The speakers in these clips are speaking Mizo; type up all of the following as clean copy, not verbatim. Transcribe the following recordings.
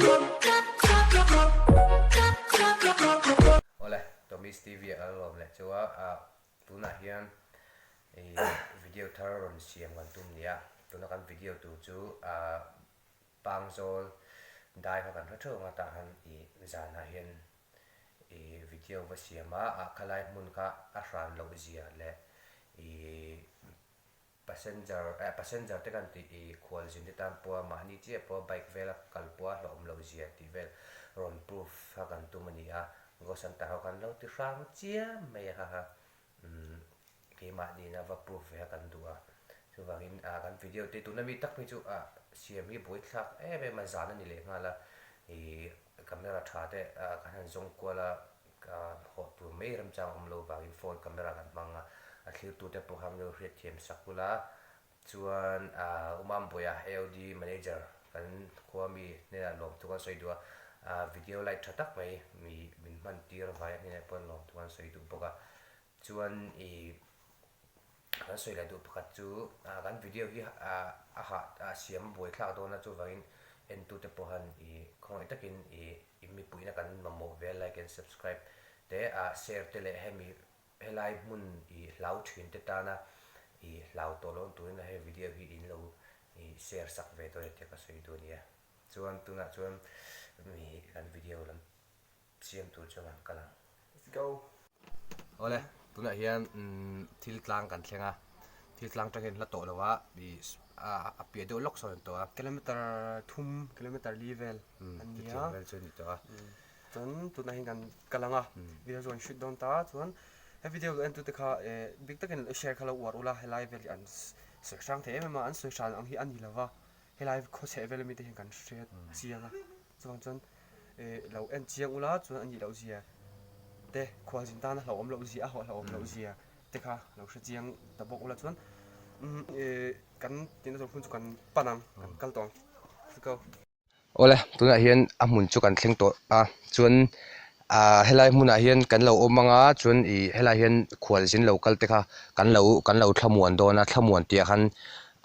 Awle, Tommy's TV ah ka la lawm leh chu a, tunah hian video thar rawn siam kan tum nia, tuna kan video tur chu Pangzawl dai kha kan hre theuh ang a, tah khan zanah hian video va siam a, ah khalai hmun kha a hran loh zia leh Passenger eh passenger te kan tih i khualzin te tan pawha mahni chiah pawha bike vela kal pawha hlauhawm loh zia tih vel rawn proof kha kan tum a ni a, Ghost Hunter ho khan lo ti hrang chiam mai a haha umm keimahniin a va proof ve a kan duh a, chuvangin ah kan video te tuna mi tak phei chu ah siam hi buaithlak em em a zan a ni leh nghal a, ih camera tha te ah kan han zawng kual a Ka hawh tur mai remchang awm lo vangin phone camera kan hmang a, a thlirtute pawh kha min lo hriatthiam sak ula. Chuan Umambuia AOD manager kan khua mi hnenah lawmthu kan sawi duh a, video light tha tak mai mi min hman tir vaia hnenah pawh lawmthu kan sawi duh bawk a. Chuan ih kan sawi leh duh pakhat chu kan video hi a hah a siam buaithlak dawn a chuvangin entute pawh han ih khawngaih takin ih I mipuina kan mamawh ve like and subscribe te ah share te leh hemi helai hmun i hlau thin te tana i hlau tawh lo turin he video hi in lo i share sak ve dawn e tia ka sawi duh ania. Chuan tunah chuan mi kan video lam siam tur chuan kan kal ang. Let's go. Awle, tunah hian thil tlang kan thleng a, thil tlang tang hian hla tawh lo a, ih a piah deuh lawk sawn an tawh a. Kilometer thum, kilometer li vel a ni a. Chutiang vel chu a ni tawh a. Chuan tunah hian kan kal ang a, video chu kan shoot dawn ta a, chuan he video lo entute kha bik takin share kha lo uar ula, helai vel hi an sawi hrang thei em em a, an sawi hran ang hi a ni lo va. Helai khawchheh vel ami te hian kan hre chiang a, chuvang chuan eh lo en chiang ula chuan a nih loh zia te khualzin tana hlauhawm loh zia a hlauhawm loh zia te kha lo hre chiang ta bawk ula chuan eh kan tihna tur hmun chu kan pan ang kan kal tawh ang let's go. Awle tunah hian a hmun chu kan thleng tawh a chuan ah helai hmunah hian kan lo awm ang a chuan ih helai hian khualzin lo kal te kha kan lo kan lo thlamuan dawn a thlamuan tih ah khan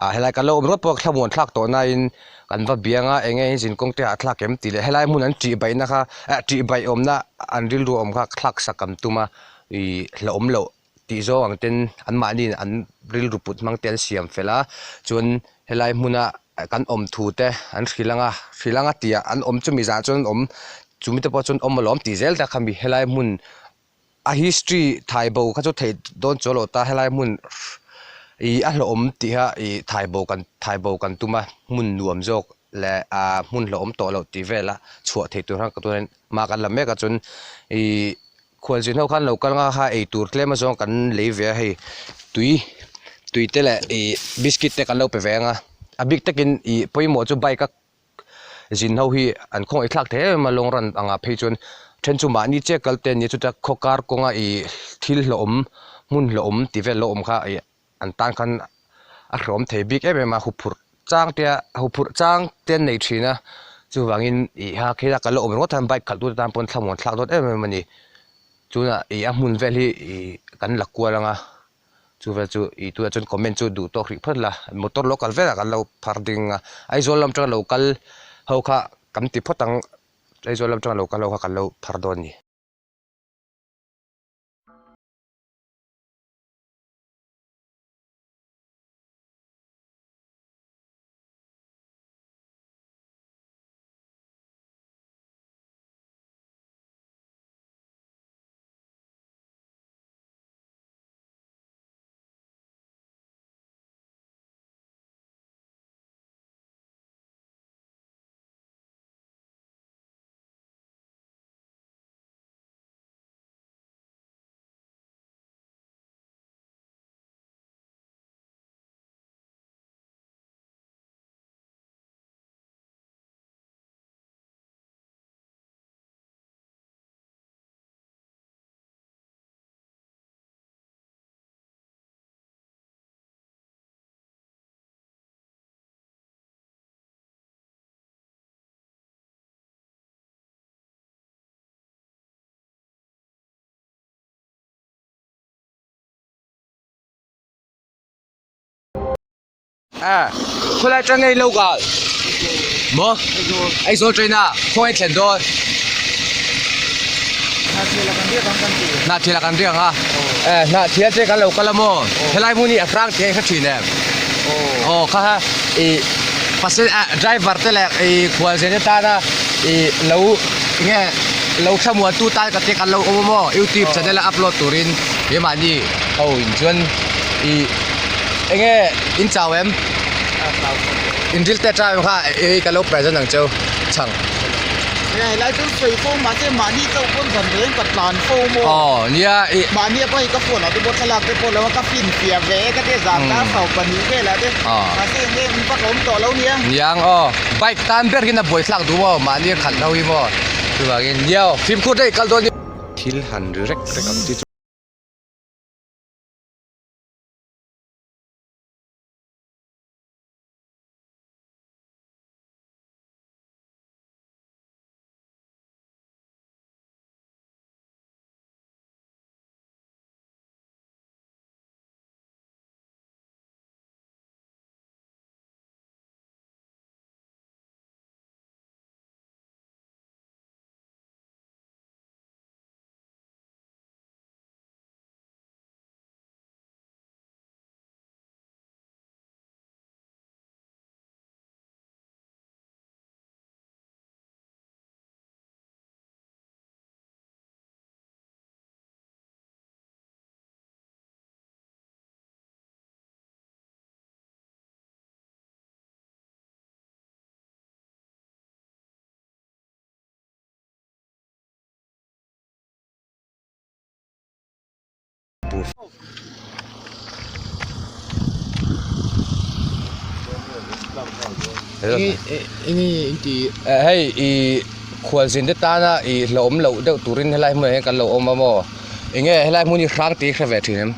ah helai kan lo awm rawt pawh thlamuan thlak tawh nain kan va biang a eng nge zin kawng te ah thlak em tih leh helai hmun an tih baihna kha eh tih baih awmna an rilru awm kha thlak sak an tum a ih hlauhawm loh tih zawng ang ten anmahniin an rilru put hmang te an siam fel a chuan helai hmuna kan awm thu te an hrilh ang a hrilh ang a tih ah an awm chumi zah chuan an awm chumi te pawh chuan awm alawm tih zel ta khami helai hmun a history thai bo kha chu theih dawn chuan loh ta helai hmun ih a hlauhawm tih kha ih thai bo kan thai bo kan tum a hmun nuam zawk leh ah hmun hlauhawm tawh loh tih vela chhuah theih tur khan ka tunah hian hma kan la mek a chuan ih. Khualzin ho khan lo kal nga kha ei tur tlem azawng kan lei ve a hei tui tui te leh ih biscuit te kan lo pe ve ang a a bik takin ih pawimawh chu bike a zin ho hi an khawngaih thlak thei em em a long run angah phei chuan then chu mahni chiah kal te ania chuta khaw kar kawnga ih thil hlauhawm hmun hlauhawm tih vel lo awm kha ih an tan khan a hrawm thei bik em em a huphurh chang te a huphurh chang te an nei thin a chuvangin ih ha khi a kal a awm ringawt hian bike khalh tute tan pawn thlamuan thlak dawt em em a ni tunah ih a hmun vel hi ih kan la kual ang a chu vel chu ih tunah chuan comment chu duh tawk rih phawt la motor lo kal velah kan lo phar ding a Aizawl lam atanga lo kal ho kha kan ti phawt ang Aizawl lam atanga lo kal ho kha kan lo phar dawn a ni. A khawlai tang ngei lo kal. Maw? Aizawl train a khawngaih thlen dawn. Hnahthial ah kan riak ang a. Eh Hnahthial te kan lo kal a maw? Helai hmun hi a hrang tih a inhre thin em? Aw kha kha ih passen ah driver te leh ih khualzin te tana ih lo enge lo thlamuan tu tan ka te kan lo awm a maw? Youtube channel a upload turin keimahni ho in chuan ih enge in chau em? Inril te tang kha ei ka lo present ang cheu chhang. Helai chu sawi fo mahse mahni chauh pawn zan reng ka tlan fo maw. Aw nia i. Mahni a pawh hei ka phone ah te pawh thlalak te pawh lo a ka fin fiah ve e ka tia zan dar sau pahnih velah te mahse eng nge vak a awm tawh lo nia. Niang aw bike tan ber hian a buaithlak duh maw mahni a khalh ho hi maw chuvangin nia aw fimkhur daih kal dawn ni. Thil han ri rek rek ang chi chu. Hei i khualzin te tana i hlauhawm loh deuh turin helai hmunah hian kan lo awm a maw enge helai hmun hi hrang tih hre ve thin em?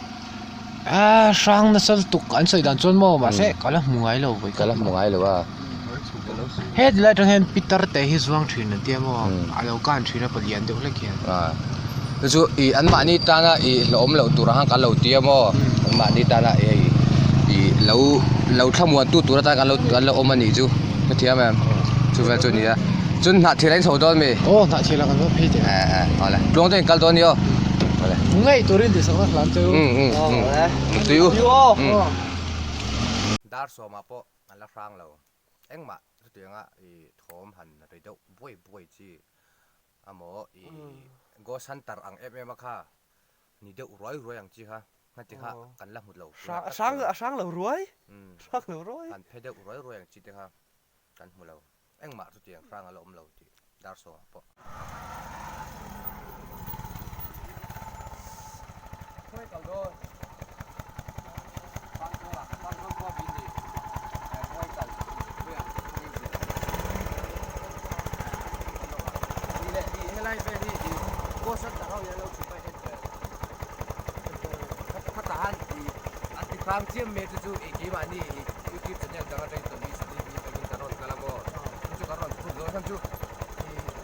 A hrang nasa lutuk an sawi dan chuan maw mahse ka la hmu ngai lo vawi ka la hmu ngai lo a. Heti lai atang hian pitar te hi zuang thin an tia maw a lo kan thin a palian deuh hlek hian. Chu chu ih an mahni tana ih hlauhawm loh tur ang khan kan lo tia maw an mahni tana hei ih lo lo thlamuan tu tur atan kan lo kan lo awm a nih chu hrethiam em chuvel chu a ni a chuan hnahthil a inchho dawn mi aw hnahthil ah kan va phei teh eh eh awle tluang te in kal dawn a ni aw awle ngaih turin tih sakna hlan chu um um um tui u dar sawmah pawh an la hrang lo engmah chutianga ih thawm han ri deuh buai buai chi amaw ih ghost hunter ang em em a kha ni deuh ruai ruai ang chi kha heti kha kan la hmu lo a hrang a hrang lo ruai hrang lo ruai han phe deuh ruai ruai ang chi te kha kan hmu lo engmah chutiang hrang a la awm lo tih dar sawngah pawh.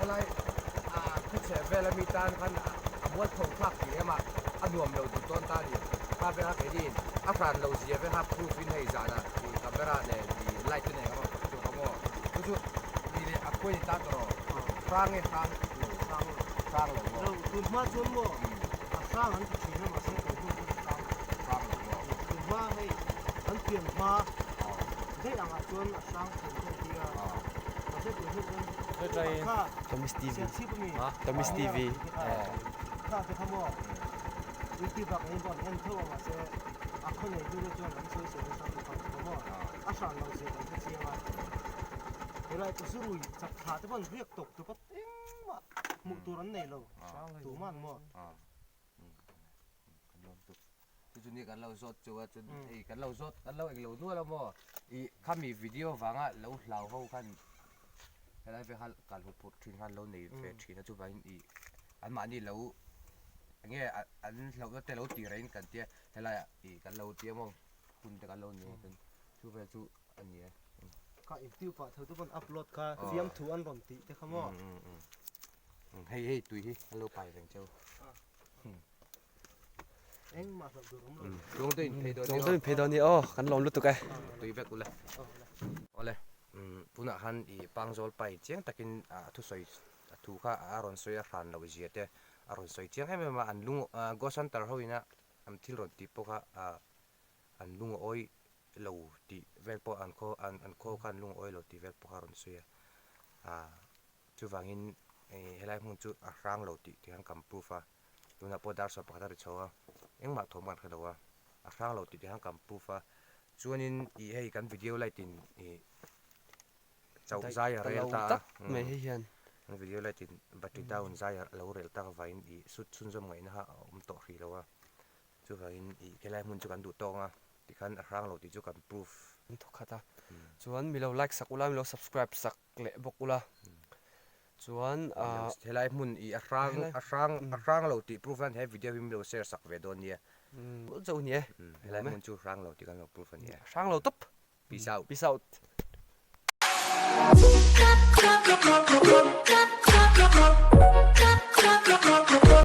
Helai khuchhe vel ami tan khan a mualpho thlak tih em a, a nuam lo duh dawn ta a ni. Kha veka keini a hran lo zia veka proof in hei zanah ih camera nen ih light te nen kan rawn chhuak a maw. Chu chu ih leh a khuai ni ta tawh rawh. Hrang nge hrang lo? Hrang lo maw? Lo, tun hma chuan maw a hrang an ti thin a mahse tun hnu chuan a hrang lo. Hrang lo maw? Tun hma hei an pian hma daih angah chuan a hrang thin te an ti a mahse tun hnu chuan Tomis TV Tomis TV Chu chu ni kan lo zawt chu a chuan hei kan lo zawt kan lo englo nual a maw ih khami video vanga lo hlau ho khan helai vel kha kal hu phurh thin khan lo nei ve thin a chuvangin ih anmahni lo eng nge an hlauhna te lo tih reng kan tia helaiah ih kan lo tia maw hun te kan lo nei a chuan chu vel chu a ni e. Kha youtube ah tho te pawn upload kha fiamthu an rawn tih te kha maw. Hei hei tui hi an lo pai reng cheu. Tluang te in phei dawn ni aw. Tluang te in phei dawn ni aw, kan lawm lutuk e. Tui vek ule. Awle. Tunah khan i Pangzawl pai chiang takin a thusawi a thu kha a rawn sawi a hran loh zia te a rawn sawi chiang em em a, an lung Ghost Hunter ho ina an thil rawn tih pawh kha an lung a awi lo tih vel pawh an khaw an khaw kha an lung a awi lo tih vel pawh kha a rawn sawi a, chuvangin helai hmun chu a hrang lo tih tih khan kan proof a, tunah pawh dar 11 a ri chho a, engmah thawm kan hre lo a, a hrang lo tih tih khan kan proof a. Chuanin ih hei kan video light in ih chauh zai a rel ta a, mai hei hian kan video light in battery down zai a lo rel tak avangin ih sut chhunzawm ngaihna kha a awm tawh hrih lo a, chuvangin ih helai hmun chu kan duh tawk ang a tikhan a hrang lo tih chu kan proof. An thawk khat a, chuan mi lo like sak ula mi lo subscribe sak leh bawk ula chuan ah helai hmun ih a hrang a hrang a hrang lo tih proof nan he video hi min lo share sak ve dawn nia chauh a ni e helai hmun chu hrang lo tih kan lo proof a ni e hrang lo tawp peace out peace out.